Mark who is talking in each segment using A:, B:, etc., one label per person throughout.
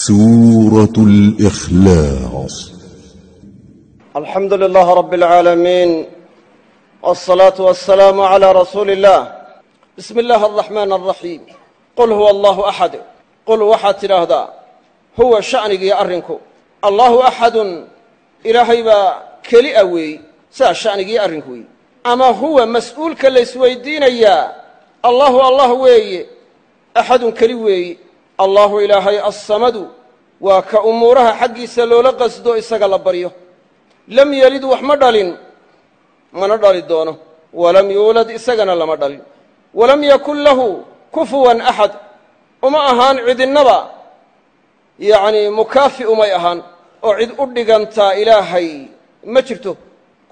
A: سورة الإخلاص.
B: الحمد لله رب العالمين، والصلاة والسلام على رسول الله. بسم الله الرحمن الرحيم. قل هو الله أحد. Qul waxaad tidhaahdaa, huwa sha'nigiiyo arrinku Allahu axadun, Ilaahay baa keli a weey. Sidaa sha'nigiiyo arrinku weeye, ama huwa mas'uulka la isweydiinayaa Allahu Allah weeye, axadun keli weeye. Allahu Ilaahay assamadu waa ka umuuraha xaggiisa loola qasdo, isaga la baryo. Lam yalid, wax ma dhalin, mana dhali doono. Walam yuulad, isagana lama dhalin. Walam yakun lahu kufuwan axad, uma ahaan cidinnaba, yacni mukaafi umay ahaan oo cid u dhigantaa Ilaahay ma jirto.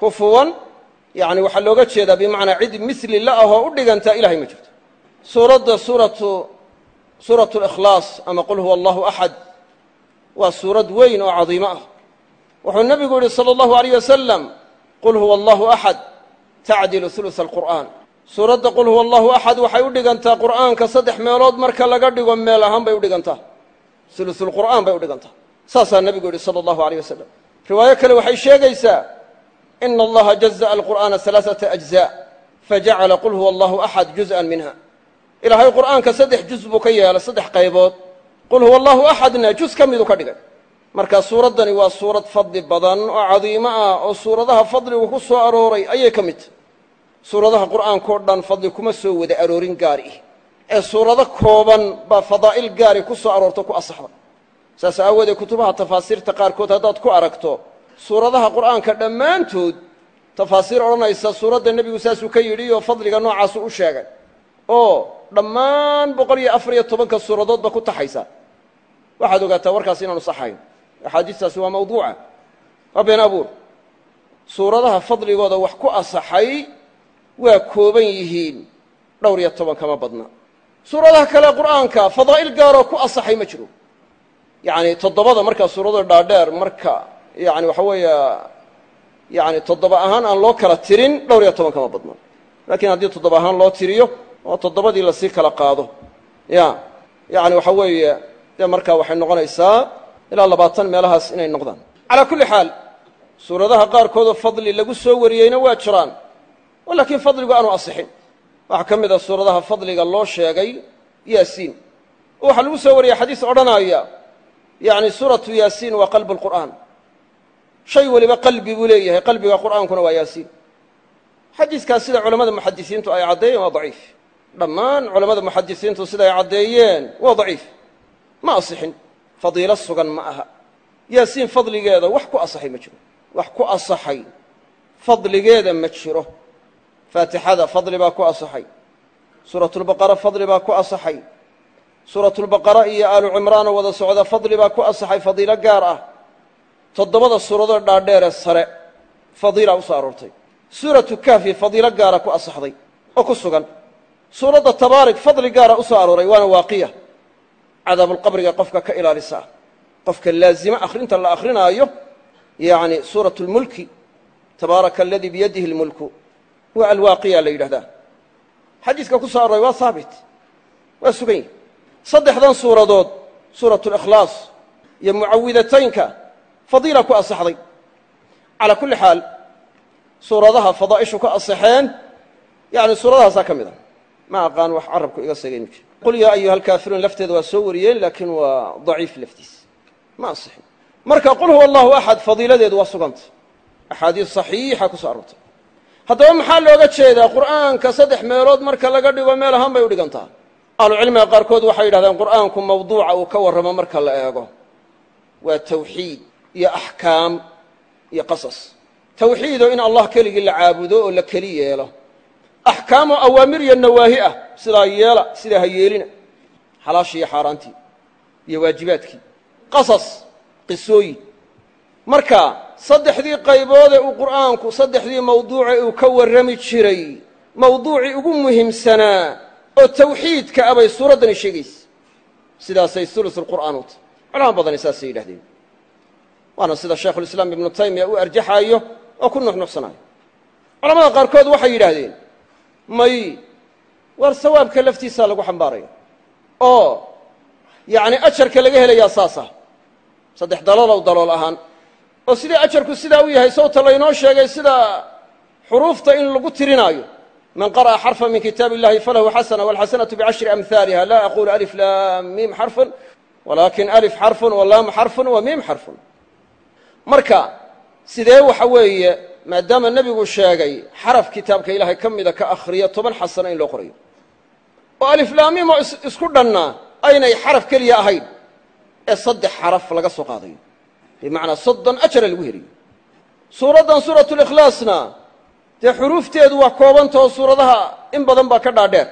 B: Kufuwan yani waxaa looga jeedaa bimacnaa cid misli la ahoo u dhigantaa Ilahay ma jirto. Suuradda suuratu Alikhlaas ama Qul huwa Allahu axad waa suurad weyn oo cadiimo ah. Wuxuu nebigu yihi sala allahu alayh wasalam: "Qul huwa Allahu axad tacdilu hulusa alqur'aan." Suuradda Qul huwa Allahu axad waxay u dhigantaa Qur'aanka saddex meelood marka laga dhigo meel ahaan bay u dhigantaa, sulusulqur'aan bay u dhigantaa. Saasaa nebigu yihi sala allahu alayh wasalam. Riwaayo kale waxay sheegaysaa: "Ina Allaha jaza'a alqur'aana halaaثata ajza, fajacala qul huwa Allahu axad juz'an minha." Ilaahay Qur'aanka saddex juz buu ka yeelay, saddex qaybood, Qul huwa Allahu axadna juz ka miduu ka dhigay. Marka suuraddani waa suurad fadli badan oo cadiimo ah, oo suuradaha fadligu ku soo arooray ayay ka mid tahy. Suuradaha Qur'aankao dhan fadli kuma soo wada aroorin gaari ih, ee suurado kooban baa fadaa'il gaari ku soo aroorto, ku asaxda. Saas aawoodee kutubaha tafaasiirta qaarkood haddaad ku aragto suuradaha Qur'aanka dhammaantood tafaasiir odhanaysa suuradda nebigu saasuu ka yidhi oo fadliga noocaasu u sheegay, oo dhammaan 114-ka suuradoodba ku taxaysa, waxaad ogaataa warkaas inaanu saxayn. Axaadiistaasi waa mawduuca, waa been abuur. Suuradaha fadligooda wax ku asaxay waa kooban yihiin, dhowr iyo toban kama badna. Suuradaha kale Qur'aanka fadaa'il gaaroo ku asaxay ma jiro. Yacni toddobada markaa suuradooda dhaadheer, marka yani waxa weeye yani toddoba ahaan aan loo kala tirin, dhowr iyo toban kama badna. Laakiin haddii toddoba ahaan loo tiriyo oo toddobadii lasii kala qaado, ya yani waxa weeye dee markaa waxay noqonaysaa ilaa 20 meelahaas inay noqdaan. Calaa kulli xaal, suuradaha qaarkoodoo fadli lagu soo wariyeyna waa jiraan, oo laakiin fadligu aanu asixin. Waxaa ka mid a suuradaha fadliga loo sheegay Yaasiin, oo waxaa lagu soo wariyey xadiis odhanaya yani suuratu Yaasiin waa qalbu lqur'aan. Shay weliba qalbi buu leeyahay, qalbiga Qur'aankuna waa Yaasiin. Xadiiskaas sida culamada muxadisiintu ay caddeeyeen waa daciif. Dhammaan culamada muxadisiintu sida ay caddeeyeen waa daciif, ma asixin, fadiilo sugan ma aha. Yaasiin fadligeeda wax ku asaxay ma jiro, wax ku asaxay fadligeeda ma jiro. Faatixada fadli baa ku asaxay, Suuratulbaqara fadli baa ku asaxay, Suuratulbaqara iyo Aalu Cimraanoo wada socda fadli baa ku asaxay, fadiilo gaar ah. Toddobada suuradood dhaadheeree sare fadiila u soo aroortay. Suuratu Kahfi fadiilo gaara ku asaxday oo ku sugan. Suuradda Tabaarik fadli gaara u soo arooray, waana waaqiya, cadaabulqabriga qofka ka ilaalisa qofka laazimo akhrinta la akhrinaayo. Yacni suuratu lmulki, "Tabaaraka aladii biyadihi lmulku", waa alwaaqiya la yidhahdaa. Xadiiska ku soo arooray waa haabit, waa sugan yahi. Saddexdan suuradood, suuratu Alikhlaas iyo mucawidataynka, fadiila ku asaxday. Calaa kulli xaal, suuradaha fadaa'ishu ka asaxeen yani suuradahaasaa ka mid a. Ma aqaan wax carabku iga segay inu jiro. Qul yaa ayuha alkaafiruun lafteeda waa soo wariyeen, laakiin waa daciif laftiis, ma asixin. Marka Qul huwa Allahu axad fadiiladeedu waa suganta, axaadiis saxiixa ku soo aroortay. Haddaba maxaa looga jeedaa Qur'aanka saddex meelood marka laga dhigo meel ahaan bay u dhigantaa? Ahlucilmiga qaarkood waxay yidhahdeen Qur'aanku mawduuca uu ka warramo marka la eego waa tawxiid iyo axkaam iyo qasas. Tawxiidoo in Allah keligii la caabudo oo la keli yeelo, axkaamoo awaamir iyo nawaahi ah, sidaa yeela, sidaa ha yeelina, xalaashii iyo xaaraantii iyo waajibaadkii, qasas, qisooyin. Marka saddexdii qayboodee uu Qur'aanku, saddexdii mawduuce uu ka warrami jiray, mawduucii ugu muhiimsanaa oo tawxiidka ah bay suuraddani sheegaysa. Sidaasay sulusulqur'aan u tahy. Culama badani saasay yidhahdeen, waana sida Shaykhulislaam Ibnu Taymiya u arjaxaayo oo ku nuxnuxsanaayo. Culamada qaarkood waxay yidhaahdeen may, war sawaabka laftiisaa lagu xambaaraya oo yacni ajarka laga helayaa saasa. Saddex daloolow dalool ahaan, oo sidii ajarku sidaa u yahay sawta laynoo sheegay sida xuruufta in lagu tirinaayo. Man qara'a xarfan min kitaab illahi falahu xasana walxasanatu bicashri amhaaliha, laa aqulu alif laam miim xarfun, walaakin alif xarfun wa laam xarfun wa miim xarfun. Marka sidee waxa weeye, maadaama nebigu sheegay xaraf kitaabka ilaahay ka mida ka akhriya 10 xasano in loo qorayo, oo alif laam miim oo isku dhanna aynay xaraf keliya ahayn ee 3 xaraf laga soo qaadayo, bimacnaa 30 ajara lagu heliyo. Suuraddan suuratulikhlaasna dee xuruufteedu waa koobantao suuradaha in badan baa ka dhaadheer.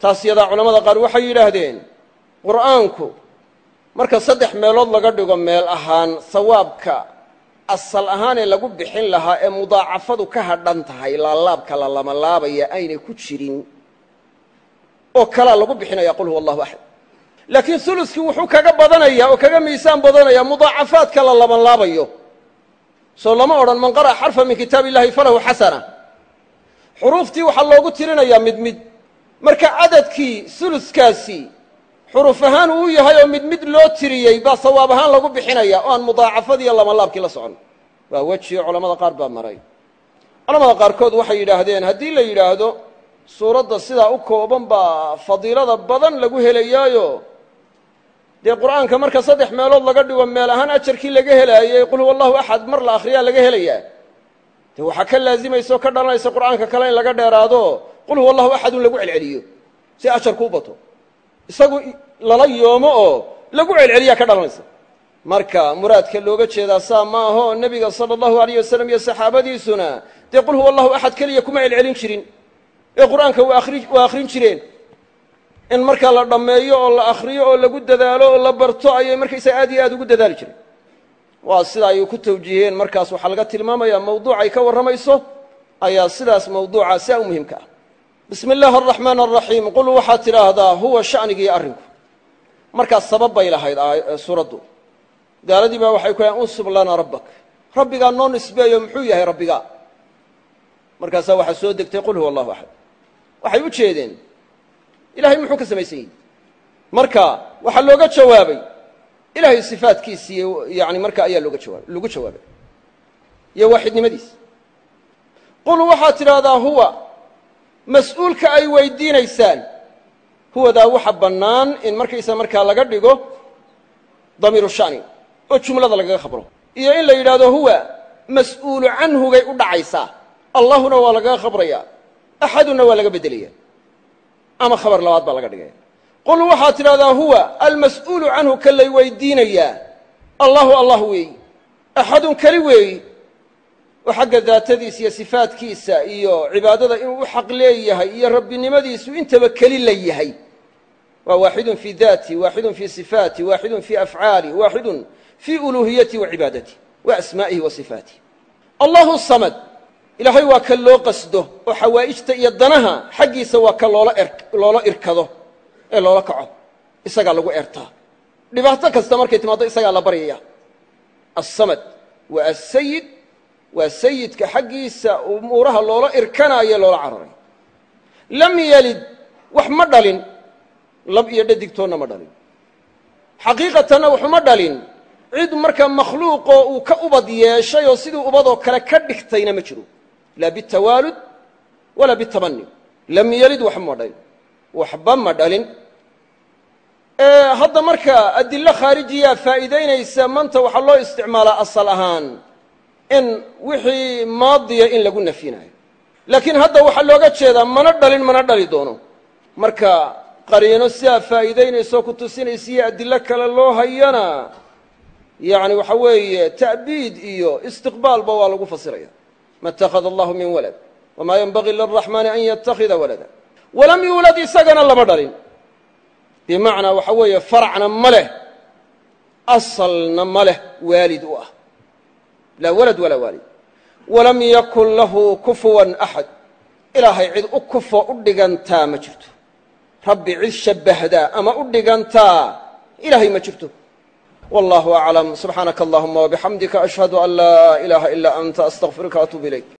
B: Taas yadaa culamada qaar waxay yidhaahdeen qur'aanku marka 3 meelood laga dhigo meel ahaan, sawaabka asal ahaanee lagu bixin lahaa ee mudaacafadu ka hadhan tahay, laalaabka la lamalaabaya aynay ku jirin oo kalaa lagu bixinaya qul huwa allahu axad. Laakiin suluskii wuxuu kaga badanayaa oo kaga miisaan badanayaa mudaacafaadka la labanlaabayo. Soo lama odhan man qara'a xarfan min kitaab illahi falahu xasana. Xuruuftii waxaa loogu tirinayaa mid mid. Marka cadadkii suluskaasi xuruuf ahaan uu yahay oo mid mid loo tiriyey baa sawaab ahaan lagu bixinaya, oo aan mudaacafadiiyo labanlaabkii la socon. Waa wejiyo culamada qaar baa maray. Culamada qaarkood waxay yidhaahdeen haddii la yidhaahdo suuradda sidaa u kooban baa fadiilada badan lagu helayaayo, dee qur'aanka marka 3 meelood laga dhigo meel ahaan ajarkii laga helaayey qul huwa allahu axad mar la akhriyaa laga helayaa, dee waxaa ka laazimaysa oo ka dhalanaysa qur'aanka kale in laga dheeraado qul huwa allahu axadun lagu celceliyo si ajarku u bato, isagu lala yoomo oo lagu celceliyaa ka dhalanaysa. Marka muraadka looga jeedaa saa ma aho. Nebiga sala allahu alayh wasalam iyo saxaabadiisuna dee qul huwa allahu axad keliya kuma celcelin jirin ee qur'aanka waa akhrin jireen. In markaa la dhammeeyo oo la akhriyo oo lagu dadaalo oo la barto ayay markaysaga aad iyo aad ugu dadaali jireen. Waa sida ay ku tawjiiheen. Markaas waxaa laga tilmaamayaa mawduucay ka warramayso ayaa sidaas mawduuca sidaa u muhiimka ah. Bismi illaahi araxmaan araxiim. Qul waxaad tidhaahdaa huwa sha'nigiiyo arrinku. Markaas sabab bay lahayd suuraddu. Gaaladii baa waxay ku lahayn unsub lanaa rabbak, rabbigaa noo nisbeeyo, muxuu yahay rabbigaa? Markaasaa waxaa soo degtay qul huwa allahu axad. Waxay u jeedeen ilahay muxuu ka samaysan yahi. Marka waxaa looga jawaabay ilahay sifaadkiisii, yani marka ayaa looga jawaabay, lagu jawaabay iyo waaxidnimadiisa. Qul waxaad tidhaahdaa huwa mas'uulka ay weydiinaysaan. Huwadaa waxa bannaan in markaysa markaa laga dhigo damiiru sha'ni oo jumlada lagaga khabro, iyo in la yidhahdo huwa mas'uulu canhugay u dhacaysaa, allahuna waa lagaga khabrayaa, axaduna waa laga beddelaya, ama khabar labaad baa laga dhigaya. Qul waxaad tidhahdaa huwa almas'uulu canhu ka lay weydiinayaa allahu allah weeyi, axadun keli weeyi, oo xagga daatadiisa iyo sifaadkiisa iyo cibaadada inuu u xaq leeyahay iyo rabbinimadiisu intaba keli la yahay. Waa waaxidun fii daati, waaxidun fii sifaati, waaxidun fii afcaali, waaxidun fii uluuhiyati wa cibaadati wa asmaa'ihi wa sifaatih. Allahu samad, ilaahay waa ka loo qasdo oo xawaa'ijta iyo danaha xaggiisa waa ka loola irkado ee loola kaco, isagaa lagu eertaa. Dhibaato kasta markay timaado isagaa la baryaya. Assamad waa asayid, waa sayidka xaggiisa umuuraha loola irkanaayo loola cararay. Lam yalid, wax ma dhalin, lab iyo dhadigtoonna ma dhalin, xaqiiqatanna waxuma dhalin. Cid markaa makhluuqoo uu ka ubad yeeshay oo sidii ubadoo kale ka dhigtayna ma jiro, laa bitawaalud walaa bitabani. Lam yalid, waxba ma dhalin, waxba ma dhalin. Hadda marka adilo khaarijiyaa faa'iidaynaysa manta waxaa loo isticmaalaa asal ahaan in wixii maadiya in lagu nafyinayo, laakiin hadda waxaa looga jeedaa mana dhalin mana dhali doono. Marka qariino sidaa faa'iidaynaysa oo ku tusinaysa iyo adilo kale loo hayana, yacni waxa weeye ta'biid iyo istiqbaalba waa lagu fasiraya. Ma ittakhada allahu min walad wamaa yenbagii lilraxmaani an yattakhida walada. Walam yuulad, isagana lama dhalin. Bimacnaa waxa weeye faracna ma leh, asalna ma leh, waalid u ah, laa walad walaa waalid. Walam yakun lahu kufuwan axad, ilaahay cid u kufo u dhigantaa ma jirto. Rabbi cid shabbahdaa ama u dhigantaa ilaahay ma jirto. Wallahu aclam. Subxaanaka allahuma wabixamdika, ashhadu an laa ilaaha ilaa anta, astaqfiruka atuub ilayk.